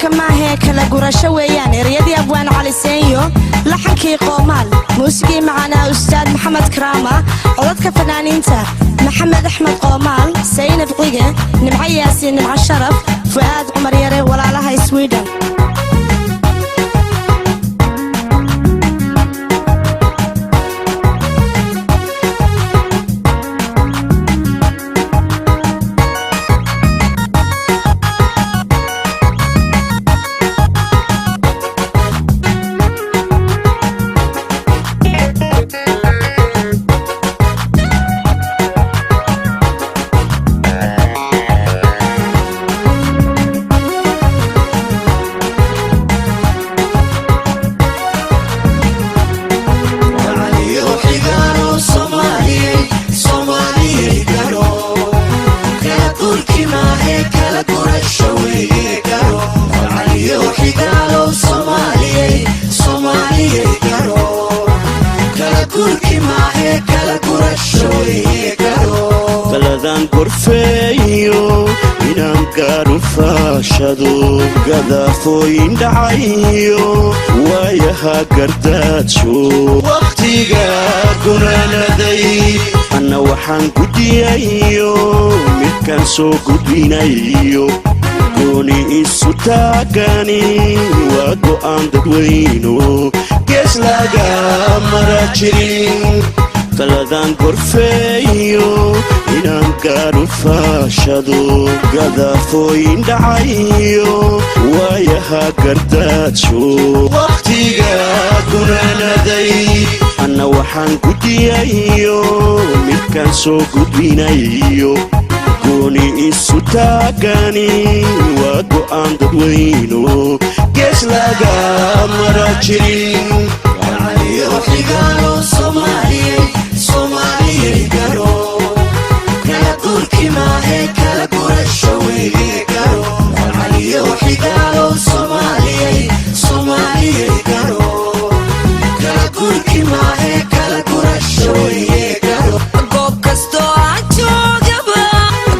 Guurka maahee kala gurasho weeyaan. Ereyadii Abwaan Cali Seenyo, laxankii Qoomaal, muusigii macaanaa Ustaad Maxamed Karaama, codadka fanaaniinta Maxamed Axmed Qoomaal, Saynab Cige, Nimco Yaasiin, Nimco Sharaf, Fu'aad Cumar Yare, walaalaha Swiden. Taladaan gorfeeyo inaan gaaru faashado, gadaafooyin dhacayo, waayaha gardaadsho, wakhtiga gunaanaday. Anna waxaan guddiyayo midkaan soo gudbinayo, gooni isu taagani waa go'aan dadweyno, gees laga mara jirin. Taladaan gorfeeyo inaan gaaru faashado, gadaafooyin dhacayo, waayaha gardaadsho, wakhtiga gunaanaday. Anna waxaan guddiyayo midkaan soo gudbinayo, gooni isu taagani waa go'aan dadweyno, gees laga mara jirin. Goob kastoo aan joogaba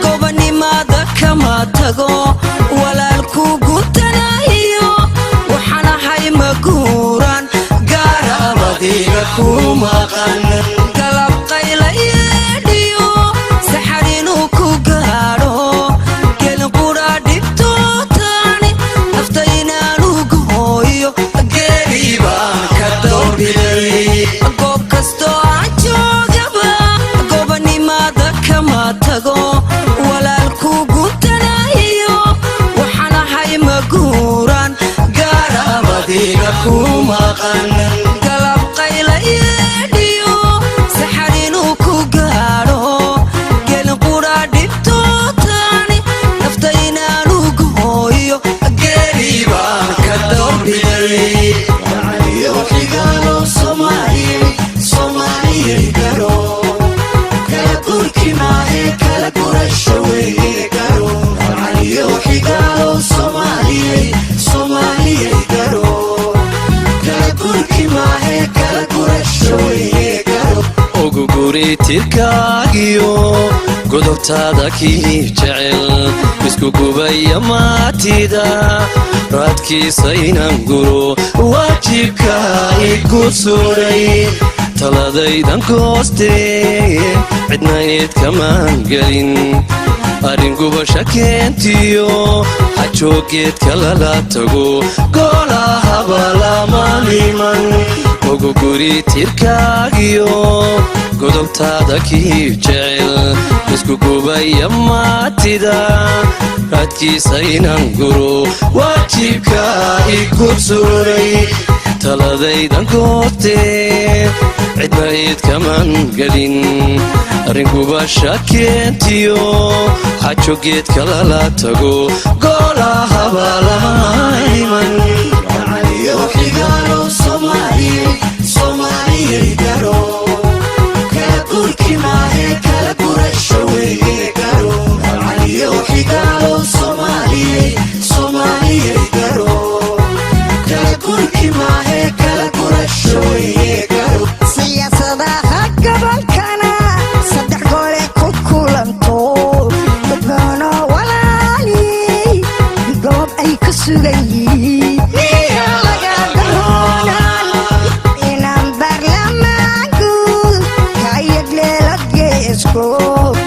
gobanimada kama tago, walaalku guntanayo waxaan ahay maguuran gaarabadiga ku maqan. Galab qayla yeedhiyo saxar inuu ku gaadho, gelin qudha dhibtootaani nafta inaanu gooyo, geeri baan ka doorbiday. Goob kastoo aan joogaba gobanimada kama tago, walaalku guntanayo waxaan ahay maguuran gaarabadiga ku maqan. Galab qayla yeedhiyo saxar inuu ku gaadho, gelin qudha dhibtootaani nafta inaanu gooyo, geeri baan ka doorbiday. Ugu guri tirkaagiyo godobtaada kii jecel, isku gubaya maatida raadkiisa inaan guro, waajibka igu suray. Taladaydan goostee cidna eed kamaan gelin, arrin gubasha keentiyo xajoogeedka lala tago, goolahaba lama liman. Ugu guri tirkaagiyo godobtaada kii jecel, isku gubaya maatida raadkiisa inaan guro, waajibka igu suray. Taladaydan goostee cidna eed kamaan gelin, arrin gubasha keentiyo xajogeedka lala tago, goolahaba lama iman. Siyaasadaha gobolkana saddex gole ku kulanto, dadbaanoo walaali goob ay ku sugan. Isku